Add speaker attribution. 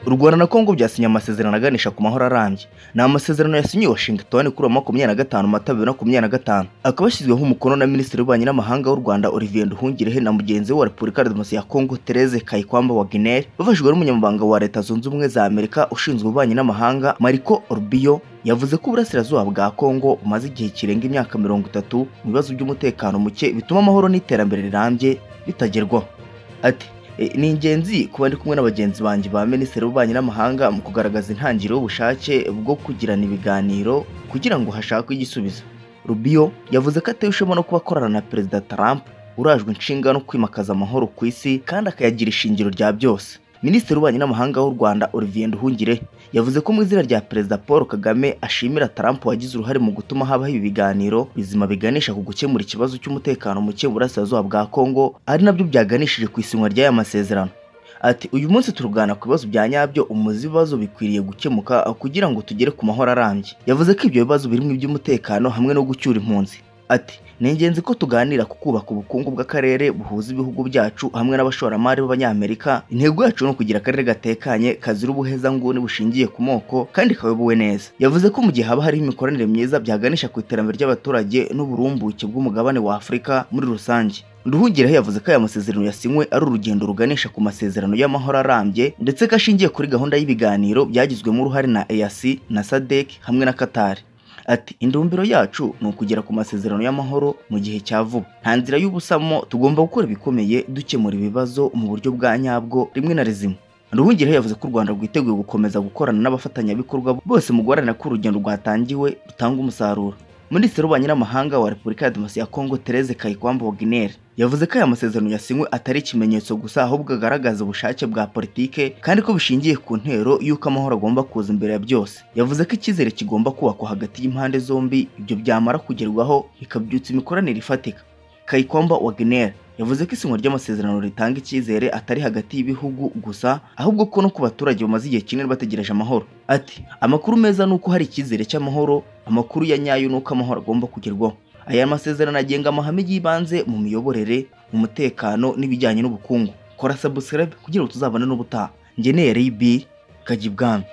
Speaker 1: U Rwanda na Congo byasinye amasezerano aganisha ku mahoro arambye. Ni amasezerano yasinyiwe Washington kuri wa 25 Mata 2025, akaba ashyizweho umukono na Minisitiri w'Ububanyi n'Amahanga w'u Rwanda Olivier Nduhungirehe na mugenzi we wa Repubulika ya Demokarasi ya Congo Therese Kayikwamba Wagner, bafashijwe n'umunyamabanga wa Leta Zunze Ubumwe za Amerika ushinzwe ububanyi n'amahanga Marco Rubio. Yavuze ko uburasirazuba bwa Congo bumaze igihe kirenga imyaka 30 mu bibazo by'umutekano muke bituma amahoro n'iterambere rirambye bitagerwaho. Ati: "Ni ingenzi kuba ndi kumwe na bagenzi banjye ba Minisitiri w'Ububanyi n'Amahanga mu kugaragaza intangiriro y'ubushake bwo kugirana ibiganiro kugira ngo hashakwe igisubizo." Rubio yavuze ko atewe ishema no kuba akorana na Perezida Trump urajwe inshinga no kwimakaza amahoro ku isi kandi akayagira ishingiro rya byose. Minisitiri w'Ububanyi n'Amahanga w'u Rwanda Olivier Nduhungirehe yavuze ko mu izina rya Perezida Paul Kagame ashimira Trump wagize uruhare mu gutuma habaho ibi biganiro bizima biganisha ku gukemura ikibazo cy'umutekano muke mu burasirazuba bwa Congo, ari nabyo byaganishije ku isinywa ry'aya masezerano. Ati: "Uyu munsi turugana ku bibazo bya nyabyo, umuzi w'ibibazo bikwiriye gukemuka kugira ngo tugere ku mahoro arambye." Yavuze ko ibyo bibazo birimo iby'umutekano hamwe no gucyura impunzi. Ati: "Ni ingenzi ko tuganira ku kubaka ubukungu bw'akarere buhuza ibihugu byacu hamwe n'abashoramari b'Abanyamerika. Intego yacu ni ukugira akarere gatekanye kazira ubuhezanguni bushingiye ku moko kandi kayobowe neza." Yavuze ko mu gihe haba hariho imikoranire myiza byaganisha ku iterambere ry'abaturage n'uburumbuke bw'umugabane wa Afurika muri rusange. Nduhungirehe yavuze ko aya masezerano yasinywe ari urugendo ruganisha ku masezerano y'amahoro arambye, ndetse ko ashingiye kuri gahunda y'ibiganiro byagizwemo uruhare na EAC na SADC hamwe na Qatar. Ati: "Indumbiro yacu ni ukugera ku masezerano y'amahoro mu gihe cya vuba. Nta nzira y'ubusamo, tugomba gukora ibikomeye dukemura ibibazo mu buryo bwa nyabwo rimwe na rizima." Nduhungirehe yavuze ko u Rwanda rwiteguye gukomeza gukorana n'abafatanyabikorwa bose mu guharanira ko urugendo rwatangiwe rutanga umusaruro. Minisitiri w'Ububanyi n'Amahanga wa Repubulika ya Demokarasi ya Congo Therese Kayikwamba Wagner yavuze ko aya masezerano yasinywe atari ikimenyetso gusa, ahubwo agaragaza ubushake bwa politike kandi ko bishingiye ku ntero y'uko amahoro agomba kuza imbere ya byose. Yavuze ko icyizere kigomba kubakwa hagati y'impande zombi, ibyo byamara kugerwaho bikabyutsa imikoranire ifatika. Kayikwamba Wagner yavuze ko isinywa ry'amasezerano ritanga icyizere atari hagati y'ibihugu gusa, ahubwo ko no ku baturage bamaze igihe kinini bategereje amahoro. Ati: "Amakuru meza ni uko hari icyizere cy'amahoro, amakuru ya nyayo ni uko amahoro agomba kugerwaho. Aya masezerano agenga amahame y'ibanze mu miyoborere, mu mutekano n'ibijyanye n'ubukungu." Kora subscribe kugira ngo tuzabane n'ubutaha. Ngeneye RB Kajya ibwami.